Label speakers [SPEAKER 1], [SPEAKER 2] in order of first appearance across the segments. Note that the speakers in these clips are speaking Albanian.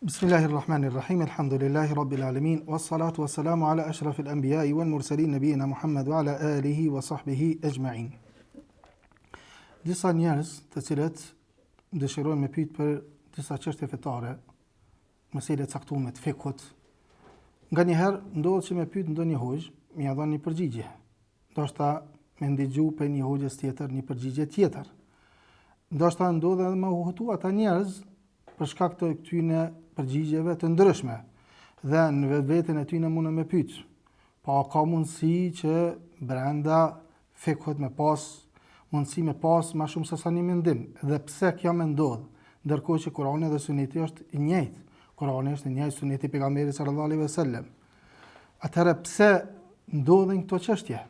[SPEAKER 1] Bismillahirrahmanirrahim. Elhamdulillahi rabbil alamin. Wassalatu wassalamu ala ashrafil anbiya'i wal mursalin nabiyina Muhammad wa ala alihi wa sahbihi ajma'in. Disa njerëz të cilët dëshirojnë me pyet për disa çështje fetare, mesele të caktuara të fikhut, nganjëherë ndodh që me pyet ndonjë hoxhë, me ia dhënë një përgjigje. Ndoshta me ndigju prej një hoxhës tjetër, një përgjigje tjetër. Ndoshta ndodh edhe me u hutu ata njerëz për shkak të këtyne përgjigjeve të ndryshme. Dhe në vetveten e tyne mundën me pyet. Po a ka mundësi që brenda fikhut me pas mundësi me pas ma shumë se sa një mendim dhe pse kjo me ndodh, ndërkohë që Kurani dhe Suneti është i njëjtë. Kurani është i njëjtë Suneti i pejgamberit sallallahu alaihi wasallam. Atëherë pse ndodhin këto çështje?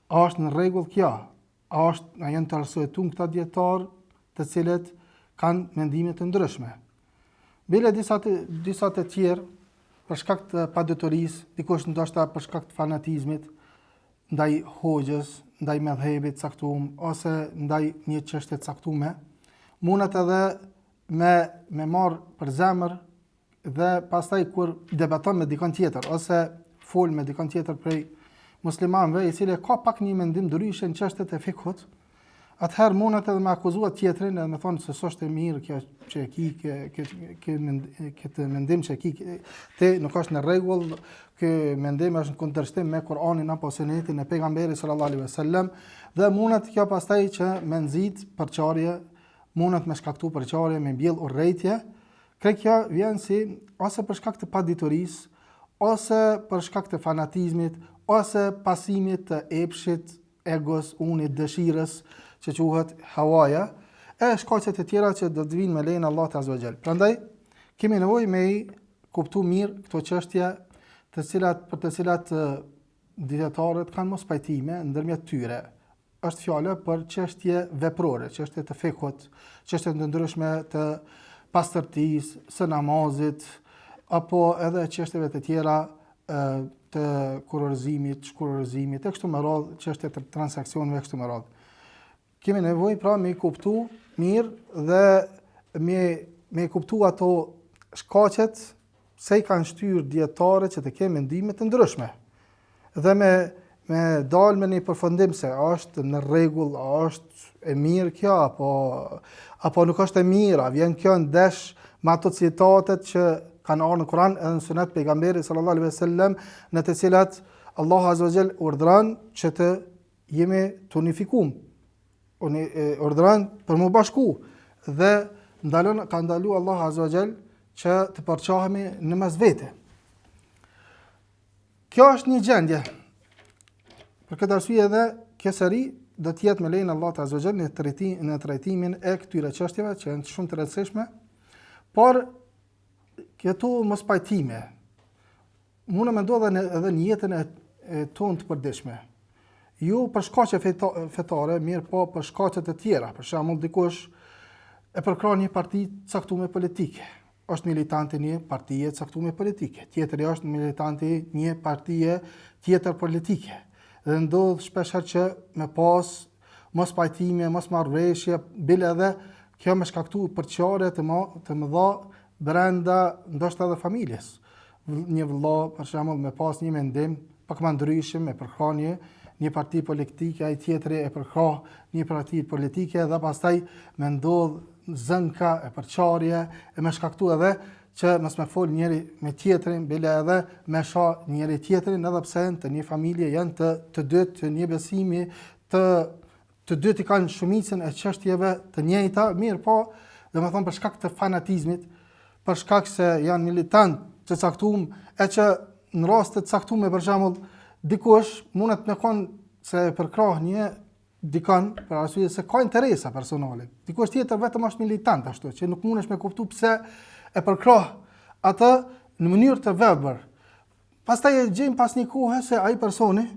[SPEAKER 1] A është në rregull kjo? A është a janë të arsyetuar këta dijetarë të cilët kanë mendime të ndryshme? Bile disa të disa të tjerë për shkak të paditurisë, dikush ndoshta për shkak të fanatizmit ndaj hoxhës, ndaj medhhebit caktum ose ndaj një çështje të caktume, mundet edhe me me marr për zemër dhe pastaj kur debaton me dikon tjetër ose fol me dikon tjetër prej muslimanëve i cili ka pak një mendim ndryshe në çështjet e fikhut, atëherë mundet edhe me akuzu tjetrin edhe me thonë se s'është e mirë kjo që e ki ke, ke, ke mend, këtë mendim që e ki ti nuk është në rregull, ky mendim është në kundërshtim me Kur'anin apo Sunetin e pejgamberit sallallahu alaihi wasallam dhe mundet kjo pastaj që me nxit përçarje, mundet me shkaktu përçarje, me mbjell urrejtje, Krejt kjo vjen si ose për shkak të paditurisë, ose për shkak të fanatizmit, ose pasimit të epshit, egos, unit, dëshirës, që quhet hawaja, e shkaqe të tjera që do të vinë me lejen e Allahut azza wa jall. Prandaj kemi nevojë me i kuptu mirë këto çështje, të cilat për të cilat dijetarët kanë mospajtime ndërmjet tyre. Është fjala për çështje veprore, çështje të fikhut, çështje të ndryshme të pastërtisë, së namazit, apo edhe çështjeve të tjera të kurorëzimit, shkurorëzimit, e kështu me radhë, çështje të transaksioneve e kështu me radhë. Kemi nevojë pra me i kuptu mirë dhe me me i kuptu ato shkaqet pse i kanë shtyrë dijetarët që të kenë mendime të ndryshme. Dhe me me dal me një përfundim se a është në rregull, a është e mirë kjo apo apo nuk është e mirë, a vjen kjo ndesh me ato citatet që kanë ardhur në Kur'an edhe në Sunet pejgamberit sallallahu alaihi wasallam, në të cilat Allahu azza wa jall urdhëron që të jemi të unifikum. Urdhëron për m'u bashku dhe ndalon ka ndalu Allahu azza wa jall që të përçahemi në mes vete. Kjo është një gjendje. Për këtë arsye edhe kjo seri do të jetë me lejen e Allahut azza wa jall në trajtim në trajtimin e këtyre çështjeve që janë shumë të rëndësishme. Por këto mospajtime mund të ndodhen edhe në jetën e, e tonë të përditshme. Jo për shkaqe fetare, mirëpo për shkaqe të tjera. Për shembull, dikush e përkrah një parti të caktuar politike është militant i një partie të caktuar politike, tjetri është militant i një partie tjetër politike. Dhe ndodh shpeshherë që me pas mospajtime, mosmarrëveshje, bile edhe kjo me shkaktu përçarje të, ma, të mëdha brenda ndoshta edhe familjes. Një vëlla, për shembull, me pas një mendim pak më ndryshim, me përkrah një një parti politike, ai tjetri e përkrah një parti politike dhe pastaj me ndodh zënka e përçarje e me shkaktu edhe që mos me fol njëri me tjetrin, bile edhe me sha njëri tjetrin, edhe pse janë të një familje, janë të, të dytë të një besimi, të, të dytë i kanë shumicën e çështjeve të njëjta, mirëpo, domethonë për shkak të fanatizmit, për shkak se janë militant të caktum, e që në raste të caktume për shembull, dikush mundet me konë se e përkrah një dikon për arsye se ka interesa personale. Dikush tjetër vetëm është militant ashtu, që nuk mundesh me kuptu pse e përkrah atë në mënyrë të verbër. Pastaj e gjejmë pas një kohe se ai personi,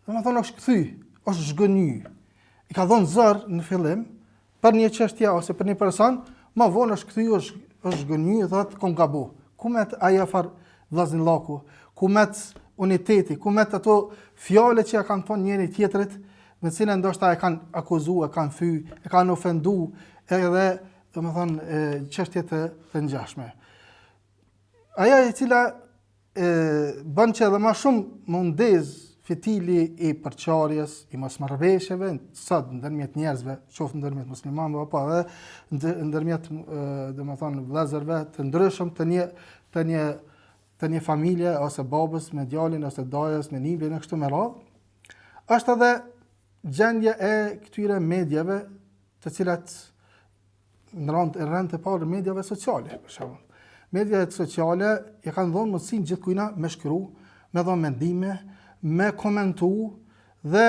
[SPEAKER 1] domethonë është kthy, është zhgënjy. I ka dhënë zor në fillim për një çështje ose për një person, më vonë është kthy, është është zhgënjy, thotë kom gabu. Ku met ajo far vllaznillëku, ku met uniteti, ku met ato fjalë që ja kanë thonë njëri tjetrit, me cilën ndoshta e kanë akuzu, e kanë fy, e kanë ofendu, edhe, domethonë, çështje të, të ngjashme. Ajo e cila e bën që edhe ma shumë me u ndez fitili i përçarjes, i mosmarrëveshjeve, sot ndërmjet njerëzve, qoftë ndërmjet muslimanëve apo edhe ndërmjet, domethënë, vëllezërve të ndryshëm të një të një të një familje ose babës me djalin ose dajës me nipin e kështu me radhë, është edhe gjendja e këtyre mediave të cilat në rend në rend të parë mediave sociale, për shembull. Mediat sociale ja kanë dhënë mundësinë gjithkujna me shkru, me dhënë mendime, me komentu dhe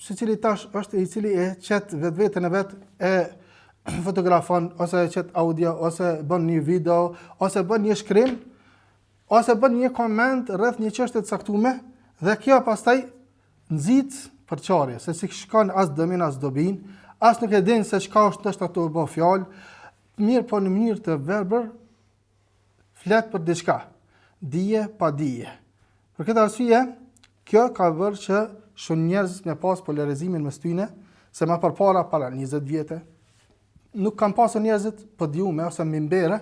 [SPEAKER 1] secili tash është i cili e qet vetveten e vet e fotografon ose e qet audio ose bën një video ose bën një shkrim ose bën një koment rreth një çështje të caktuar dhe kjo pastaj nxit përçarje, se s'i shikon as dëmin as dobin, as nuk e din se çka është ndoshta tu u bë fjalë, mirëpo në mënyrë të verbër flet për diçka, dije pa dije. Për këtë arsye, kjo ka bërë që shumë njerëz me pas polarizimin mes tyne, se ma përpara para 20 vjete, nuk kanë pasur njerëzit podiume ose mimbere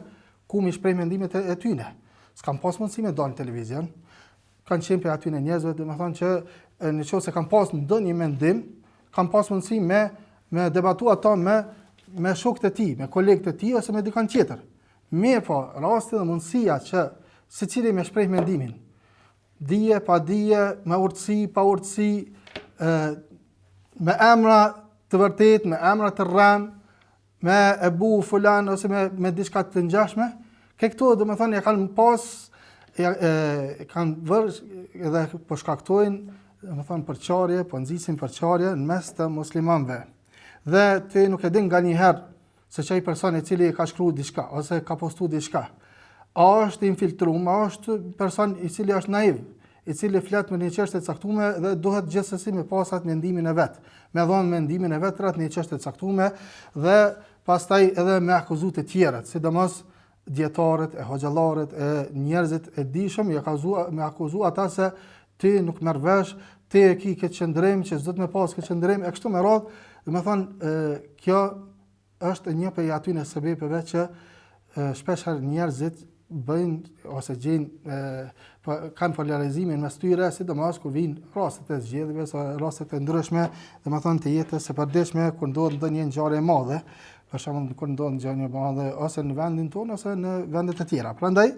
[SPEAKER 1] ku mi shpreh mendimet e, e tyne. S'kan pas mundësi me dalë në televizion, kanë qenë prej atyne njerëzve, domethënë që në qoftë se kanë pas ndonjë mendim, kanë pas mundësi me, me debatu ato me, me shokët e tij, me kolegët e tij, ose me dikon tjetër. Mirëpo, rasti dhe mundësia që secili me shpreh mendimin, dije, pa dije, me urtësi, pa urtësi, e, me emra të vërtet, me emra të rremë, me Ebu Fulan ose me, me diçka të ngjashme, ke këto domethënë ja kanë pas, ja, e, kanë vërë edhe po shkaktojnë, domethënë përçarje, po nxisin përçarje në mes të muslimanëve. Dhe ti nuk e din nganjëherë se qaj person i cili ka shkru diçka ose ka postu diçka, a është infiltrum, a është person i cili është naiv, i cili flet me një çështje të caktuar dhe duhet gjithsesi me pas atë mendimin e vet, me dhon mendimin e vet rreth një çështje të caktuar dhe pastaj edhe me akuzu të tjerët, sidomos dijetarët e hoxhallarët e njerëzit e dijshëm, ja akuzu, me akuzu ata se ti nuk merr vesh, ti e ki këtë qëndrim që s'duhet me pas këtë qëndrim e kështu me radhë, domethënë kjo është një prej atyne sebepeve që shpeshherë njerëzit bëjnë ose gjejnë po, kanë polarizimin mes tyre, sidomos kur vijnë rastet e zgjedhjeve ose rastet e ndryshme, domethënë të jetës së përditshme kur ndodh ndonjë ngjarje e madhe, për shembull kur ndodh ngjarje e madhe ose në vendin tonë ose në vende të tjera. Prandaj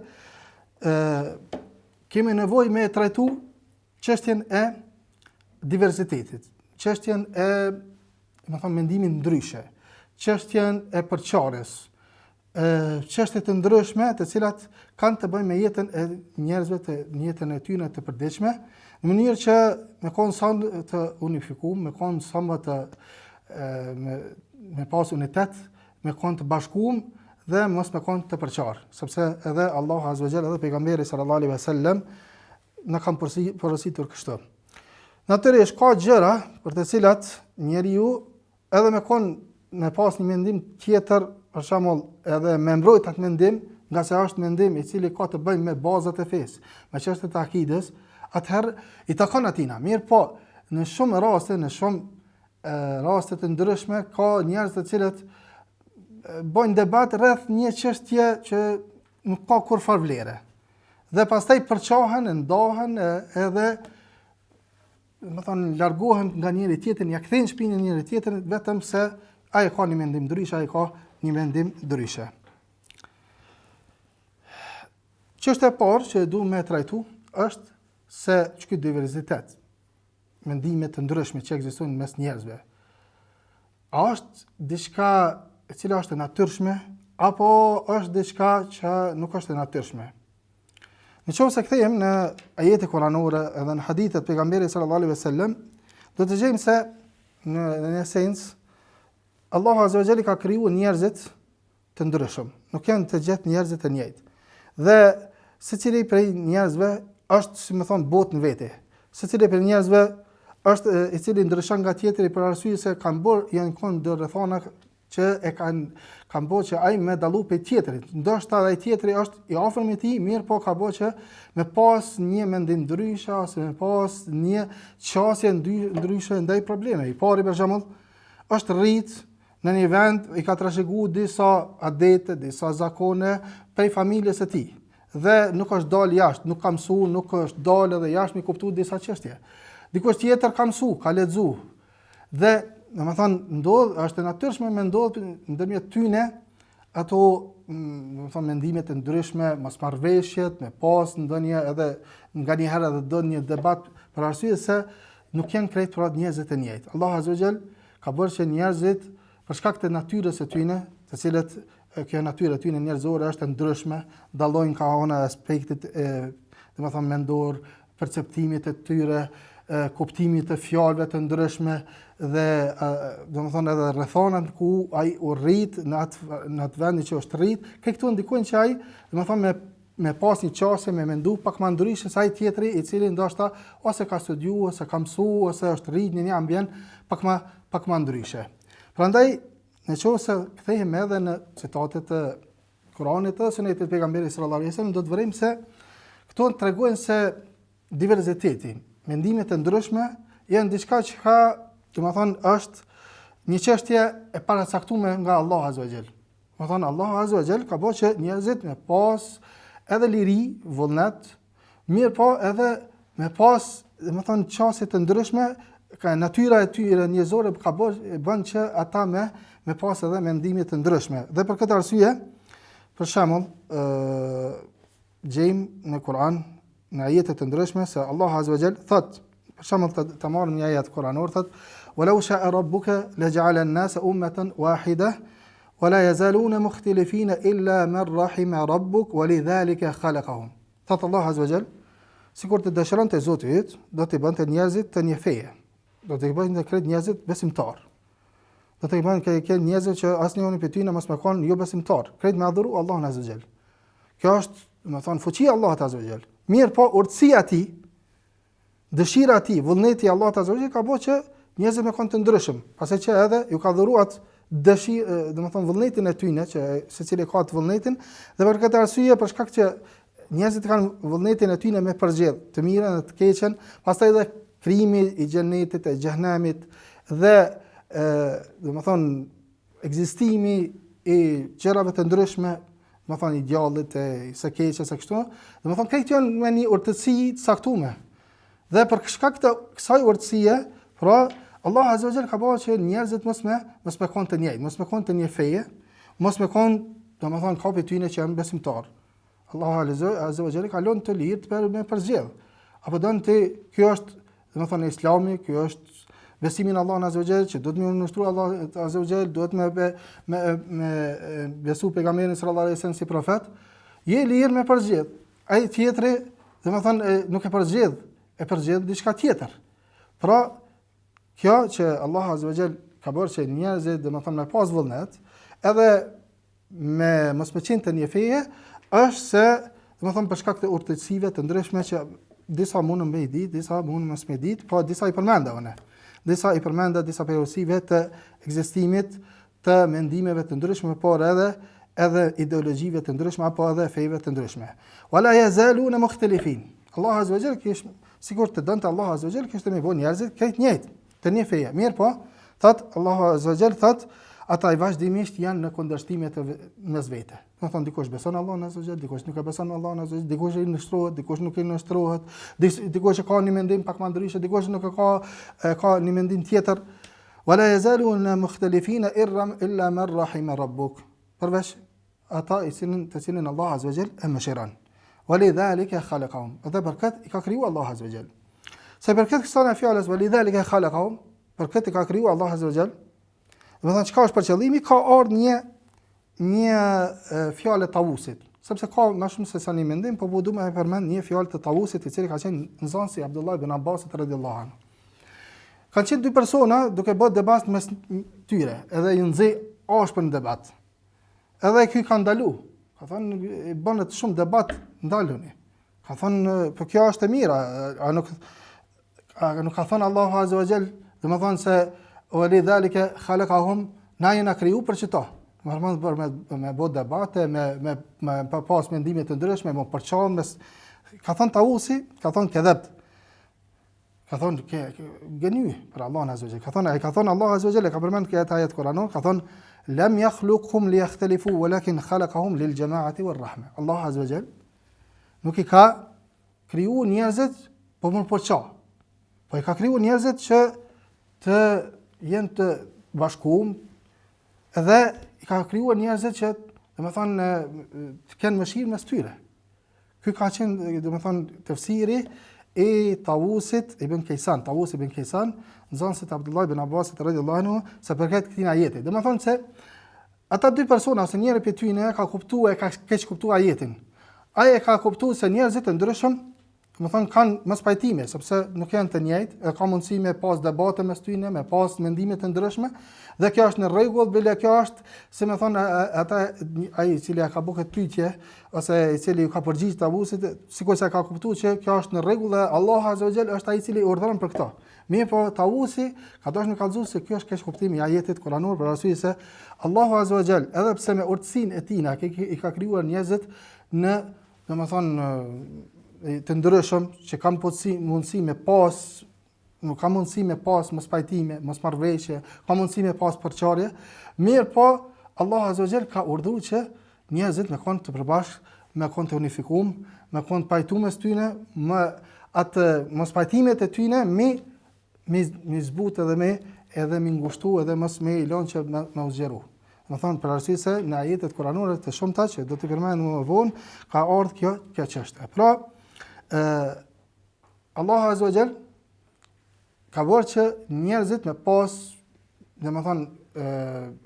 [SPEAKER 1] ë kemi nevojë me trajtu çështjen e diversitetit, çështjen e domethënë mendimin ndryshe, çështjen e përçarjes, ë çështje të ndryshme të cilat kanë të bëjnë me jetën e njerëzve të në jetën e tyre të përditshme, në mënyrë që me kon sa të unifikum, me kon sa më të e, me me pas unitet, me kon të bashkum dhe mos me kon të përçar, sepse edhe Allahu azza wa jall edhe pejgamberi sallallahu alaihi wasallam na kanë porositur kështu. Natyrisht ka gjëra për të cilat njeriu edhe me kon me pas një mendim tjetër, për shembull, edhe me mbrojt atë mendim, ngase është mendim i cili ka të bëjë me bazat e fesë, me çështjet e akides, atëherë i takon atina. Mirëpo, në shumë raste, në shumë e, raste të ndryshme ka njerëz të cilët bëjnë debat rreth një çështje që nuk ka kurrfarë vlere. Dhe pastaj përçahen, ndahen edhe domethënë largohen nga njëri tjetrin, ja kthejnë shpinën njëri tjetrit vetëm se ai ka një mendim ndryshe, ai ka një mendim ndryshe. Çështja e parë që e du me trajtu është se ky diversitet, mendime të ndryshme që ekzistojnë mes njerëzve. A është diçka e cila është e natyrshme apo është diçka që nuk është e natyrshme? Në qoftë se kthehemi në ajete kuranore edhe në hadithet e pejgamberit sallallahu alaihi wasallam, do të gjejmë se në në esencë Allahu azza wa jall ka krijuar njerëzit të ndryshëm. Nuk janë të gjithë njerëzit të njëjtë. Dhe secili prej njerëzve është, si me thonë, botë në vete. Secili prej njerëzve është i cili ndryshon nga tjetri për arsye se kanë bërë janë kon do rrethana që e kanë kanë bërë që ai me dallu prej tjetrit. Ndoshta edhe ai tjetri është i afërm i tij, mirëpo ka bërë që me pas një mendim ndryshe ose me pas një qasje ndryshe ndaj problemeve. I pari për shembull është rrit në një vend i ka trashëgu disa adete, disa zakone prej familjes së tij. dhe nuk është dalë jashtë, nuk ka mësu, nuk është dalë edhe jashtë me kuptu disa çështje. Dikush tjetër ka mësu, ka lexu. Dhe, domethënë, ndodh, është e natyrshme me ndodh ndërmjet tyne ato, domethënë, mendimet e ndryshme, mosmarrëveshjet, me pas ndonjë edhe nganjëherë edhe ndonjë debat për arsye se nuk janë krejt pra njerëzit e njëjtë. Allahu Azza wa Jall ka bërë që njerëzit për shkak të natyrës së tyne, të cilët kjo natyrë e tyne njerëzore është e ndryshme, dallojnë ka ana e aspektit e, domethënë mendor, perceptimit të tyre, kuptimit të fjalëve të ndryshme dhe domethënë edhe rrethanat ku ai u rrit në atë në atë vend që është rrit, krejt këto ndikojnë që ai, domethënë me me pas një qasje me mendu pak më ndryshe se ai tjetri i cili ndoshta ose ka studiu ose ka mësu ose është rrit në një ambient pak më pak më ndryshe. Prandaj Në qoftë se kthehemi edhe në citatet e Kuranit dhe sunetit të pejgamberit sallallahu alajhi wasallam, do të vërejmë se këto tregojnë se diversiteti, mendimet e ndryshme janë diçka që ka, domethënë, është një çështje e paracaktuar nga Allahu azza wa jall. Domethënë Allahu azza wa jall ka bërë që njerëzit me pas edhe liri, vullnet, Mirëpo edhe me pas, domethënë, qasje të ndryshme, ka natyra e tyre njerëzore ka bërë bën që ata me me pas edhe mendime të ndryshme. Dhe për këtë arsye, për shembull, ë gjejmë në Kur'an në ajete të ndryshme se Allahu azza wa jall thot, për shembull të, të marrim një ajet kuranor thot, "Wa law sha'a rabbuka laj'ala an-nasa ummatan wahida wa la yazaluna mukhtalifina illa man rahima rabbuk wa lidhalika khalaqahum." Thotë Allahu Azza wa Jall, sikur të dëshironte Zoti yt, do t'i bënte njerëzit të një feje. Do t'i bënte krejt njerëzit besimtar. Do t'i bënte krejt njerëzit që asnjëri prej tyre mos me kon jo besimtar, krejt me adhuru Allahun Azza wa Jall. Kjo është, domethënë, fuqia e Allahut Azza wa Jall. Mirëpo, urtësia e tij, Dëshira e tij, vullneti i Allahut azza wa jall ka bërë që njerëzit me kon të ndryshëm, pastaj që edhe ju ka dhuruar atë dëshirë, domethënë vullnetin e tyre që secili ka atë vullnetin dhe për këtë arsye për shkak që njerëzit kanë vullnetin e tyre me përzgjedh të mirën dhe të keqen, pastaj edhe krijimi i xhenetit e xhehenemit dhe ë domethënë ekzistimi i gjërave të ndryshme, domethënë i djallit e së keqes e kështu, domethënë krejt janë me një urtësi të caktuar. Dhe për shkak të kësaj urtësie, pra Allah Azza wa Jall ka bërë që njerëzit mos me mos me kon të njëjtë, mos me kon të një feje, mos me kon, domethënë ka prej tyne që janë besimtar. Allahu Azza wa Jall ka lënë të lirë për me përzgjedh. Apo don ti, kjo është, domethënë Islami, kjo është besimi në Allahun Azza wa Jall që duhet me nënshtru Allahut Azza wa Jall, duhet me be, me me besu pejgamberin sallallahu alaihi wasallam si profet. Je i lirë me përzgjedh. Ai tjetri, domethënë nuk e përzgjedh, e përzgjedh diçka tjetër. Pra, kjo që Allahu Azza wa Jall ka bërë që njerëzit, domethënë me pas vullnet, edhe me mos me qenë të një feje, është se, domethënë për shkak të urtësive të ndryshme që disa mundën me i ditë, disa mundën mos me ditë, po disa i përmenda unë. Disa i përmenda disa prej urtësive të ekzistimit të mendimeve të ndryshme, por edhe edhe ideologjive të ndryshme apo edhe fejve të ndryshme. Wala yazaluna mukhtalifin. Allahu azza wa jall kish sikur të donte Allahu azza wa jall kishte me bo njerëzit krejt njëjtë. Të një feje. Mirëpo, thot Allahu Azza wa Jall thot ata i vazhdimisht janë në kundërshtime të mes vete. Domethënë dikush beson Allahun Azza wa Jall, dikush nuk e beson Allahun Azza wa Jall, dikush i nënshtrohet, dikush nuk i nënshtrohet, dikush e ka një mendim pak më ndryshe, dikush nuk e ka e ka një mendim tjetër. Wala yazaluna mukhtalifina illa man rahima rabbuk. Përveç ata i cilin të cilin Allahu Azza wa Jall e mëshiron. Wa li dhalika khalaqahum. Dhe për këtë i ka kriju Allahu Azza wa Jall. Sa i përket kësaj fjalës wa li dhalika khalaqahum, për këtë i ka kriju Allahu Azza wa Jall. Domethënë çka është për qëllimi ka ardhur një një fjalë e Tavusit, sepse ka më shumë se sa një mendim, po po du me përmend një fjalë të Tavusit i cili ka qenë nxënës i Abdullah ibn Abbasit radhiyallahu anhu. Kanë qenë dy persona duke bërë debat mes tyre, edhe ju nxeh ashpër në debat. Edhe ky ka ndalu. Ka thënë bëhet shumë debat, ndaluni. Ka thënë po kjo është e mira, a nuk a nuk ka thënë Allahu azza wa jall, domethënë se wa li dhalika khalaqahum, na jena kriju për qëto. Domethënë për me me bë debate, me me me pa pas mendime të ndryshme, me përça mes ka thënë Tausi, ka thënë kedhebt. Ka thonë ke, ke gënjy për Allahun azza wa jall. Ka thonë ai ka thonë Allahu azza wa jall ka përmend këtë ajet kuranor, ka thonë lam yakhluqhum li yakhtalifu walakin khalaqahum lil jama'ati war rahma. Allahu azza wa jall. Nuk i ka kriju njerëzit po m'u përça. Po i ka kriju njerëzit që të jenë të bashkum edhe i ka kriju njerëzit që, domethonë, të kenë mëshirë mes tyre. Ky ka qenë, domethonë, tefsiri i Tawusit ibn Kejsan, Tawus ibn Kejsan, nxënësit Abdullah ibn Abbasit radiallahu anhu, sa përket këtij ajeti. Domethonë se ata dy persona ose njëri prej tyre ka kuptuar e ka keqkuptuar ajetin. Ai e ka kuptuar se njerëzit e ndryshëm Domethonë, kanë mospajtime, sepse nuk janë të njëjtë, e ka mundësi me pas debate mes tyne, me pas mendime të ndryshme, dhe kjo është në rregull, bile kjo është, si me thonë, ata, ai i cili e ka bo këtë pyetje, ose i cili ju ka përgjigj Tavusit, sikurse e ka kuptu që kjo është në rregull dhe Allahu Azza wa Jall është ai i cili urdhëron për këto. Mirëpo, Tavusi ka dashur me kallzu se kjo është keqkuptimi i ajetit kuranor, për arsye se Allahu Azza wa Jall, edhe pse me urtësinë e tina, i ka krijuar njerëzit në domethonë, të ndryshëm, që kanë potësi, mundësi me pas, nuk ka mundësi me pas mospajtime, mosmarrëveshje, ka mundësi me pas përçarje, mirëpo, Allah Azza wa Jall ka urdhru që njerëzit me konë të përbashkët, me konë të unifikum, me konë të pajtu mes tyne, me atë mospajtimet e tyne, me, me, me zbut edhe me, edhe me ngushtu edhe mos me i lonë që me, me u zgjeru. Domethonë, për arsye se në ajetet kuranore të shumta që do t'i përmendim më vonë, ka ardhë kjo, kjo çështje. Pra, e, Allahu Azza wa Jall ka bërë që njerëzit me pas, domethonë, e,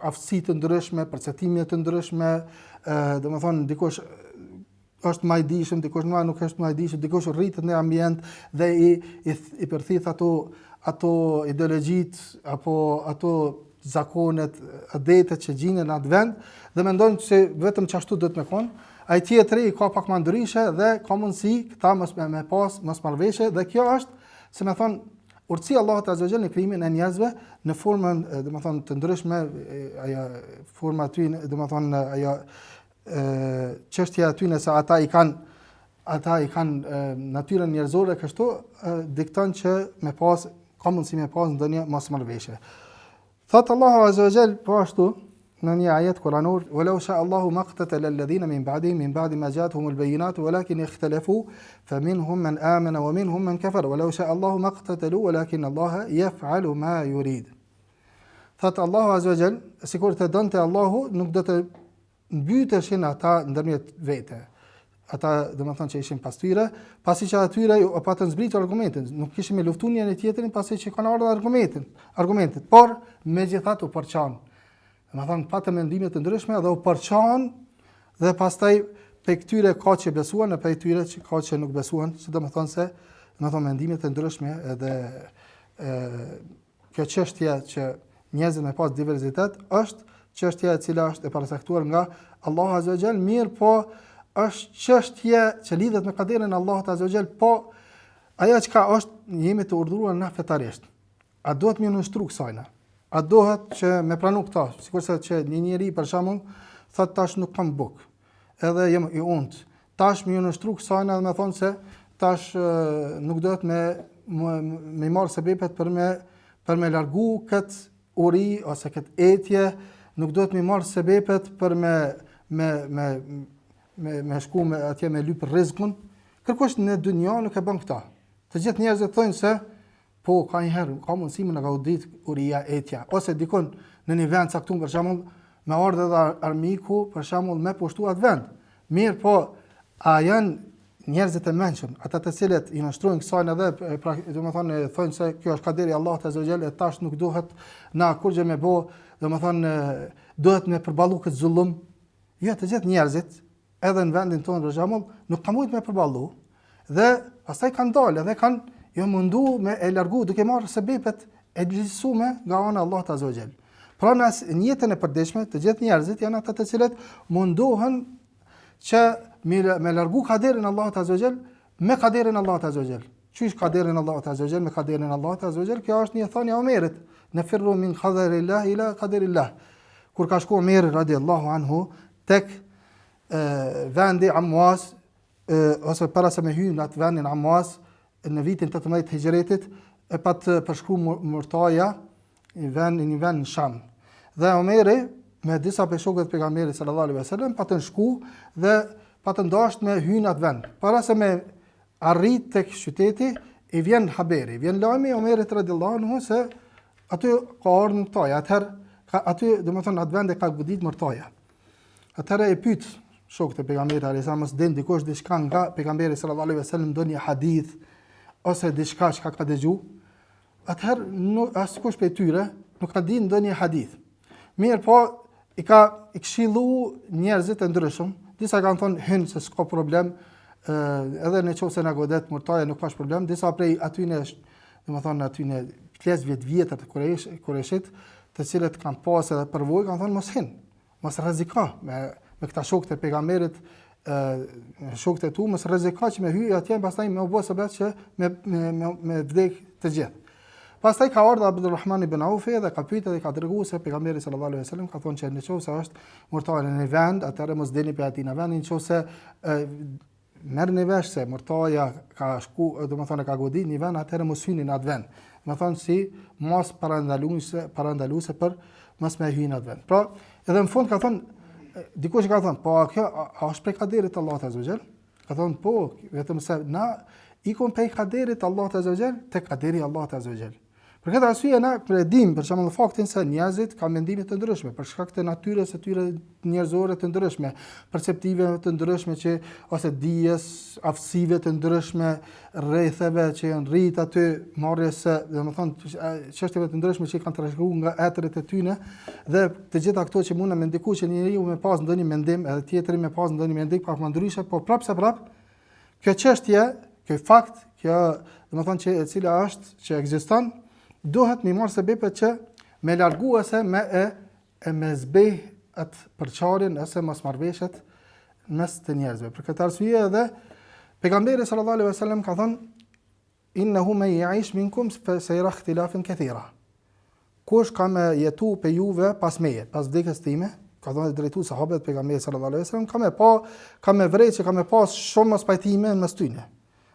[SPEAKER 1] aftësi të ndryshme, perceptime të ndryshme, e, domethonë, dikush është më i dijshëm, dikush më nuk është më i dijshëm, dikush rritet në ambient dhe i i, i përthith ato ato ideologjitë apo ato zakonet, adetet që gjinden në atë vend dhe mendojnë se vetëm qashtu duhet me kon. Ai tjetri i ka pak më ndryshe dhe ka mundësi këta mos me, me pas mosmarrëveshje dhe kjo është, si me thon, urtësia e Allahut Azza wa Jall në krijimin e njerëzve në formën, domethonë, të ndryshme, ajo forma aty, domethonë, ajo çështja e tyre se ata i kanë ata i kanë natyrën njerëzore kështu dikton që me pas ka mundësi me pas ndonjë mosmarrëveshje. Thot Allahu Azza wa Jall po ashtu në një ajet kuranor, "Wa law sha Allahu maqtatala alladhina min ba'dihim min ba'di ma ja'atuhum al-bayyinat walakin ikhtalafu faminhum man amana wa minhum man kafara wa law sha Allahu maqtatalu walakin Allaha yaf'alu ma yurid." Thot Allahu Azza wa Jall, sikur të donte Allahu, nuk do të mbyteshin ata ndërmjet vete. Ata, domethonë që ishin pas tyre, pasi që atyre u patën zbritur argumentin, nuk kishin me luftu njëri tjetrin pasi që kanë ardhur argumentin, argumentet, por megjithatë u përçan. Domethonë patën mendime të ndryshme dhe u përçan dhe pastaj prej këtyre ka që besuan e prej tyre që ka që nuk besuan, që domethonë se domethonë mendime të ndryshme edhe ë Kjo çështje që njerëzit me pas diversitet është çështja e cila është e paracaktuar nga Allahu Azza wa Jall, mirëpo është çështje që lidhet me kaderin e Allahut Azza wa Jall, po ajo çka është jemi të urdhëruar na fetarisht. A duhet me nënshtru kësajna? A duhet që me pranu këta? Sikurse që një njeri për shembull thotë tash nuk kam bukë. Edhe jam i untë. Tash me ju nënshtru kësajna dhe me thonë se tash nuk duhet me, me, me marrë sebepet për me, për me largu këtë uri ose këtë etje, nuk duhet me marrë sebepet për me, me, me, me, me shku me, atje me lypë rrizkun. Kërkush në dynja nuk e bën këta. Të gjithë njerëzit thonë se Po, ka një herë, ka mundësi me na godit uria, etja, ose dikun në një vend caktuar për shembull, me ardhë edhe armiku, për shembull, me pushtu atë vend. Mirëpo, a janë njerëzit e mençëm, ata të cilët i nënshtrohen kësaj edhe, pra, domethonë, thonë se kjo është kaderi i Allahut Azza wa Jall, e tash nuk duhet na kurgjë me bo, domethonë, duhet me përballu këtë zullum. Jo, të gjithë njerëzit, edhe në vendin tonë për shembull, nuk kanë mujt me përballu dhe pastaj kanë dalë edhe kanë ju mundu me e largu duke marrë sebepet e lejume nga ana e Allahut Azza wa Jall. Pra në jetën e përditshme, të gjithë njerëzit janë ata të cilët mundohen që me, me largu kaderin e Allahut Azza wa Jall me kaderin e Allahut Azza wa Jall. Qysh kaderin e Allahut Azza wa Jall me kaderin e Allahut Azza wa Jall, kjo është një thënie e Omerit, nefirru min kaderillah ila kaderillah. Kur ka shku Omeri radiallahu anhu tek e, vendi Amuas, e, ose para se me hy në atë vendin Amuas, në vitin 18 të Hixhretit, e pat përshkru murtaja, një vend, një vend në Sham. Dhe Omeri, me disa prej shokëve të pejgamberit sallallahu alaihi wasallam, patën shku dhe patën dashtë me hy në atë vend. Para se me arrit tek qyteti, i vjen haberi, vjen lajmi Omerit radiallahu anhu se aty ka ardhur murtaja, atëherë ka aty, domethënë atë vend e ka godit murtaja. Atëherë e pyet shokët e pejgamberit alayhis salam, mos din dikush diçka nga pejgamberi sallallahu alaihi wasallam ndonjë hadith ose diçka çka ka dëgju. Atëherë nuk askush prej tyre nuk ka ditë ndonjë hadith. Mirëpo, i ka i këshillu njerëzit e ndryshëm, disa kanë thonë hyn se s'ka problem, ë edhe në qoftë se na godet murtaja nuk ka problem, disa prej atyne, domethënë atyne pleqve të vjetër të Kurejsh, Kurejshit, të cilët kanë pas edhe përvojë, kanë thonë mos hin, mos rreziko me me këta shokët e pejgamberit, ë shokët e tu, mos rreziko që me hy atje, pastaj me u bë sebep që me me me, me vdek të gjithë. Pastaj ka ardhur Abdulrahman ibn Aufi dhe ka pyetur dhe ka treguar se pejgamberi sallallahu alaihi wasallam ka thonë që në qoftë se është murtaja në një vend, atëherë mos dilni prej atij vendi, në qoftë se merrni vesh se murtaja ka shku, domethënë ka godit një vend, atëherë mos hyni në atë vend. Domethënë si masë parandaluese, parandaluese për mos me hy në atë vend. Pra, edhe në fund ka thonë dikush ka thonë, po a kjo a, a është prej kaderit të Allahut azza wa xhel? Ka thonë, po, vetëm se na ikum prej kaderit të Allahut azza wa xhel, te kaderi i Allahut azza wa xhel. Për këtë arsye na e dimë për shembull faktin se njerëzit kanë mendime të ndryshme për shkak të natyrës së tyre njerëzore të ndryshme, perceptimeve të ndryshme që ose dijes, aftësive të ndryshme, rretheve që janë rrit aty, marrjes së, domethënë çështjeve të ndryshme që i kanë trashëguar nga etërit e tyre dhe të gjitha këto që mundën me ndiku që njeriu me pas ndonjë mendim edhe tjetri me pas ndonjë mendim pak më ndryshe, po prapë se prapë Kjo çështje, ky fakt, kjo, domethënë që e cila është që ekziston, duhet me marrë sebepet që me largu ose me e e me zbeh atë përçarjen ose mosmarrëveshjet mes të njerëzve. Për këtë arsye edhe pejgamberi sallallahu alaihi wasallam ka thënë Innehu men jaish minkum fe sejera ihtilafen kethira. Kush ka me jetu prej juve pas meje, pas vdekjes time, ka thënë drejtu sahabët pejgamberi sallallahu alaihi wasallam, ka me pa, ka me vrejt që ka me pas shumë mospajtime në mes tyne.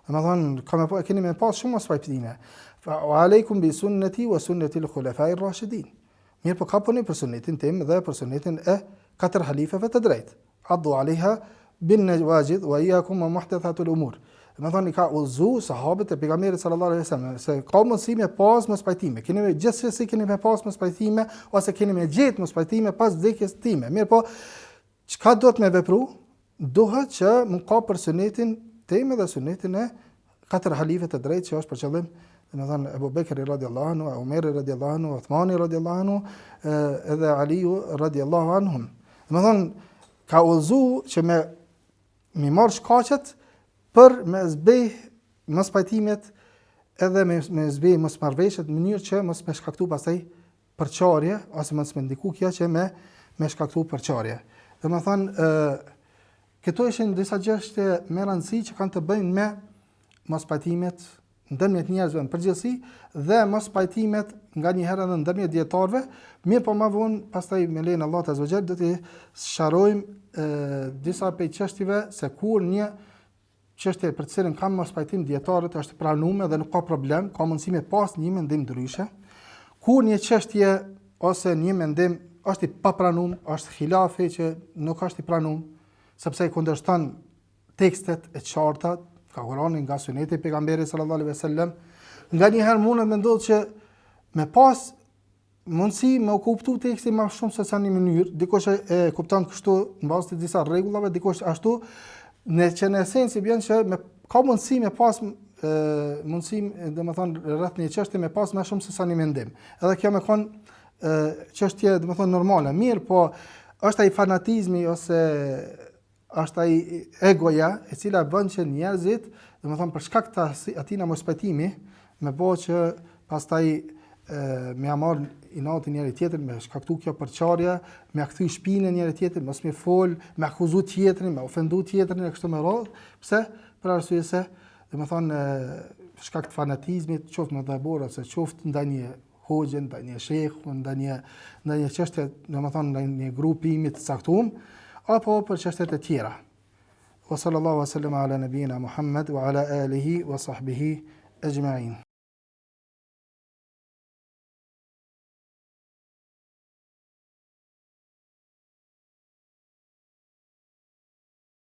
[SPEAKER 1] Domethënë, ka me pa, keni me pas shumë mospajtime. Fa alejkum bi sunneti wa sunneti l-khulefai rashidin. Mirëpo kapuni për sunnetin tim dhe për sunnetin e katër halifeve të drejtë. Addu alejha bin newaxhidh wa ijakum wa muhdethatil umur. Domethënë, i ka udhëzu sahabët e pejgamberit sallallahu alaihi wasallam se ka mundësi me pas mospajtime. Keni me gjithsesi keni me pas mospajtime ose keni me gjet mospajtime pas vdekjes time. Mirëpo, çka duhet me vepru? Duhet që m'u kap për sunetin tim dhe sunetin e katër halife të drejtë që është për qëllim, domethënë Ebu Bekri radiallahu anhu, Omeri radiallahu anhu, Uthmani radiallahu anhu, edhe Aliu radiallahu anhum. Domethënë ka udhëzu që me m'i marrë shkaqet për me zbeh mospajtimet edhe me, me zbeh mosmarrëveshjet në mënyrë që mos me shkaktu pastaj përçarje ose mos me ndiku kjo që me me shkaktu përçarje. Domethënë ë këto ishin disa çështje me rëndësi që kanë të bëjnë me mospajtimet ndërmjet njerëzve në përgjithësi dhe mospajtimet nganjëherë edhe ndërmjet dijetarëve, mirëpo më vonë pastaj me lejen e Allahut azza wa xhel do t'i sqarojmë disa prej çështjeve se kur një çështje për të cilën kanë mospajtim dijetarët është pranuar dhe nuk ka problem, ka mundësi me pas një mendim ndryshe. Kur një çështje ose një mendim është i papranuar, është hilafi që nuk është i pranuar, sepse i kundërshton tekstet e qarta nga Kurani, nga Suneti i pejgamberit sallallahu alaihi wasallam, nganjëherë mundet me ndodhë që me pas mundësi me u kuptu teksti më shumë se sa një mënyrë, dikush e, e kupton kështu në bazë të disa rregullave, dikush ashtu, në që në esencë i bjen që me, ka mundësi me pas e, mundësi, domethënë, rreth një çështje me pas më shumë se sa një mendim. Edhe kjo me kon çështje, domethënë, normale. Mirë, po është ai fanatizmi ose është ai egoja e cila bën që njerëzit, domethënë për shkak të atina mospajtimi, me bo që pastaj e, me ja marr inatin njëri tjetrit, me shkaktu kjo përçarje, me ja kthy shpinën njëri tjetrit, mos me fol, me akuzu tjetrin, me ofendu tjetrin e kështu me radhë. Pse? Për arsye se, domethënë për shkak të fanatizmit, qoftë medhhebor ose qoftë ndaj një hoxhë, ndaj një shehu, ndaj një ndaj një çështje, domethënë ndaj një grupimi të caktuar, apo për çështje të tjera. Wa sallallahu wa sallam ala nabiyina Muhammad wa ala alihi wa sahbihi ajma'in.